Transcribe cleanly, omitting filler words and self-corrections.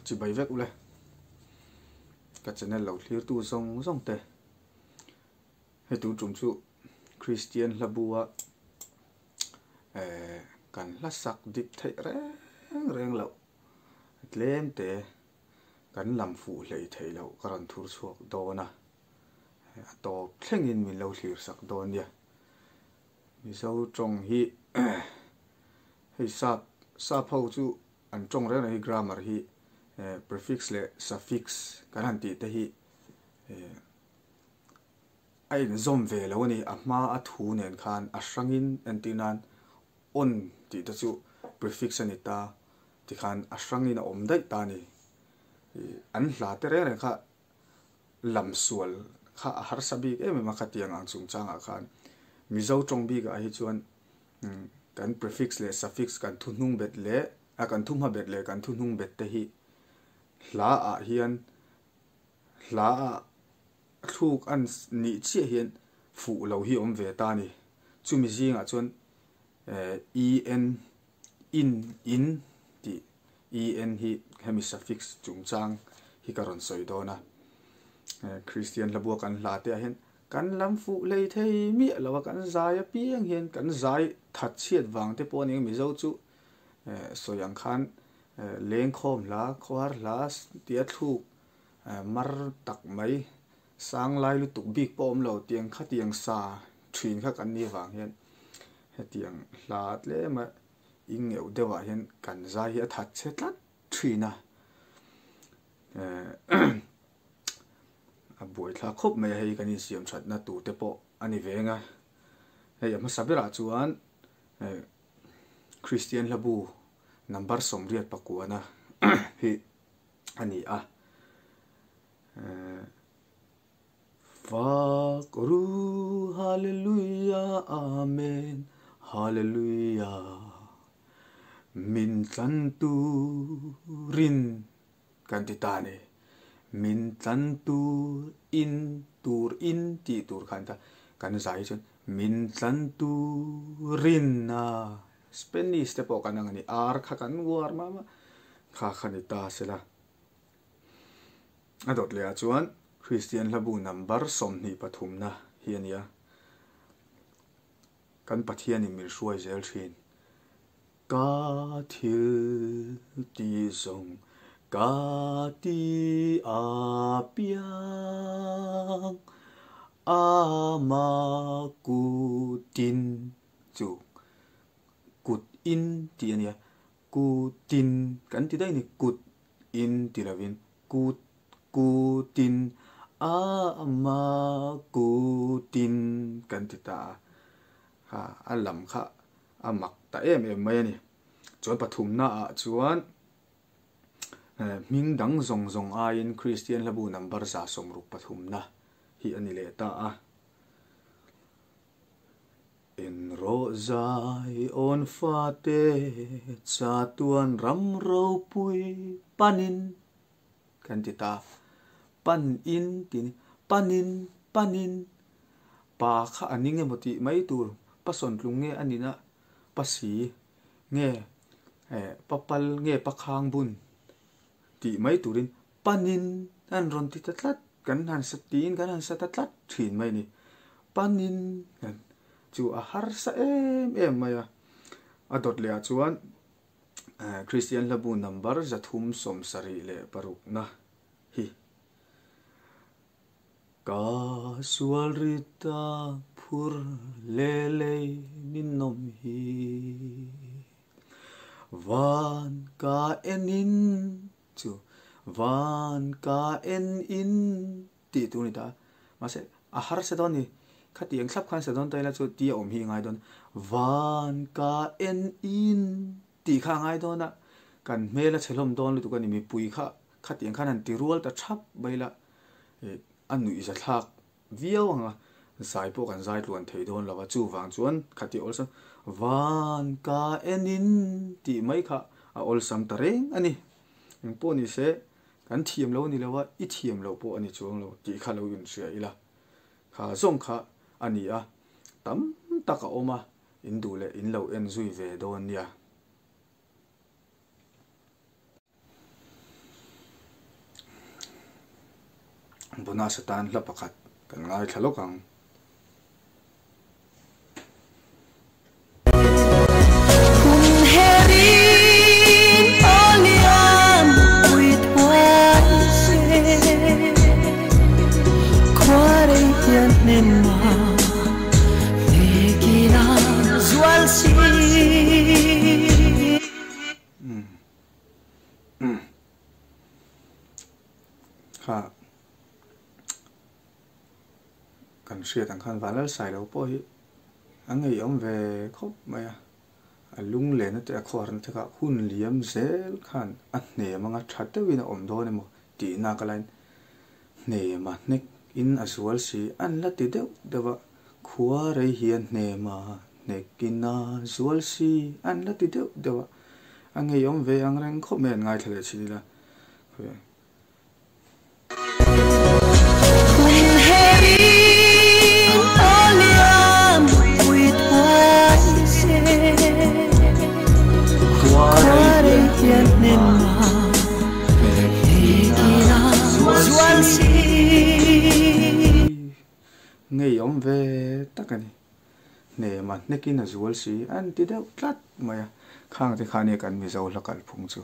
Chibai vek ule. Ka channel lo thlirtu zawng zawng te. Hei tun tum chu Kristian hla bua eh kan hla sak dik theih reng reng loh tlem te kan lam fuh hlei theih loh ka rawn thur chhuak dawn a. A tawp thlengin min lo thlir sak dawn nia. Mizo tawng hi hei sap sap ho chu an tawng reng reng hi grammar hi prefix leh suffix kan han tih te hi a inzawm ve lo a ni. A hma a thu nen khan a hrangin entir nan on tih te chu prefix a ni ta tikhan a hrangin a awm daih ta a ni. An hla te reng reng kha lam sual kha a harsa bik em em a khatiang ang chungchangah khan Mizo tawng bikah hi chuan kan prefix leh suffix kan thu hnung bet leh a kan thu hma bet leh kan thu hnung bet te hi hla ah hian hla ah thluk an nih chiah hian fuh lo hi awm ve ta a ni. Chumi zingah chuan en in in tih En hi hemi suffix chungchang hi ka rawn sawi dawn a. Kristian hlabua kan hla te ah hian kan lam fuh hlei thei miah lo a, kan zai apiang hian kan zai that chhiat vang te pawh a ni ang Mizo chu sawi ang khan lengkhawm hla, khawhar hla tia thluk mar tak mai sang lai lutuk bik pawh awm lo tiang khatiang sa thin kha kan nih avang hian hetiang hla tlem a Ingeuh deuhah hian kan zai hi a that che tlat thin a, a buaithlak khawp mai a hei kan insiam thatna tur te pawh a ni veng a, hei a hmasa berah chuan Kristian hlabu number 89na hi a ni a. Fak ru Hallelujah Amen Hallelujah Min tlan turin kan ti ta ni Min tlan tur in tur in tih tur khan ta kan zai chuan min tlan turin a Spanish te pawh kan ang a ni ar kha kan uar mah mah kha kha ni ta sela. A dawt leh ah chuan Kristian hlabu number 23 na hi a nia. Kan Pathianin min hruai zel thin. Ka thil ti zawng ka ti a piang ama kutin chu kut in tih a nia. Kutin kan ti daih a ni kut in ti lovin kut kutin a ma kutin kan ti ta a, kha a lam kha a mak ta em em mai a ni. Chuan pathumna ah chuan hming dang zawng zawng aiin Kristian hlabu number 163 na hi a ni leh ta a. En rawh zai awn fate chatuan ram ropui panin kan ti ta. Panin tih ni panin panin pa kha a ning emaw tih mai tur pa sawntlung nge a nina pa si nge eh pa pal nge pa khang bun tih mai turin panin an rawn ti ta tlat. Kan han sa tiin kan han sa ta tlat thin mai a ni. Panin kan chu a harsa em em mai a. A dawt leh ah chuan Kristian hlabu number 376 na hi. Ka sual rita phur leh lei ninawm hi. Van ka enin Chu van ka en in tih tur a ni ta a, mahse a harsa dawn a ni. Khatiang thlap khan sa dawn ta ila chu tia awm hi a ngai dawn a, van ka en in tih kha a ngai dawn a, kan hmel a chhe hlawm dawn lutuk a ni, mipui kha khatiang khan han ti rual ta thap mai ila a nuihzathlak viau ang a, zai pawh kan zai tluan thei dawn lo a, chuvang chuan khati awlsam van ka enin tih mai kha a awlsam ta reng a ni. Engpawh ni se, kan thiam lo a ni lo a, i thiam loh pawh a ni chuang lo tih kha lo inhria ila, kha zawng kha a ni a, tam tak a awm a, in duh leh in lo en zui ve dawn nia. Bonus atan hla pakhat kan ngaithla lawk ang. Kha kan hriat ang khan Vanlalsai lo pawh hi a ngeiawm ve khawp mai a, a lunglen te a khuarna te kha hun liam zel khan a hnem anga tha deuhin a awm dawn emaw tih nak a laiin hnem a hnek in a zual si an la ti deuh deuh a, khua rei hian hnem a hnek in a zual si an la ti deuh deuh a, a ngeiawm ve ang reng khawp mai an ngaithla leh thin ila. Ngeiawm ve tak a ni. Hnema hnekin a zual si an ti deuh tlat mai a. Khangte kha nia kan Mizo hla kalphung chu.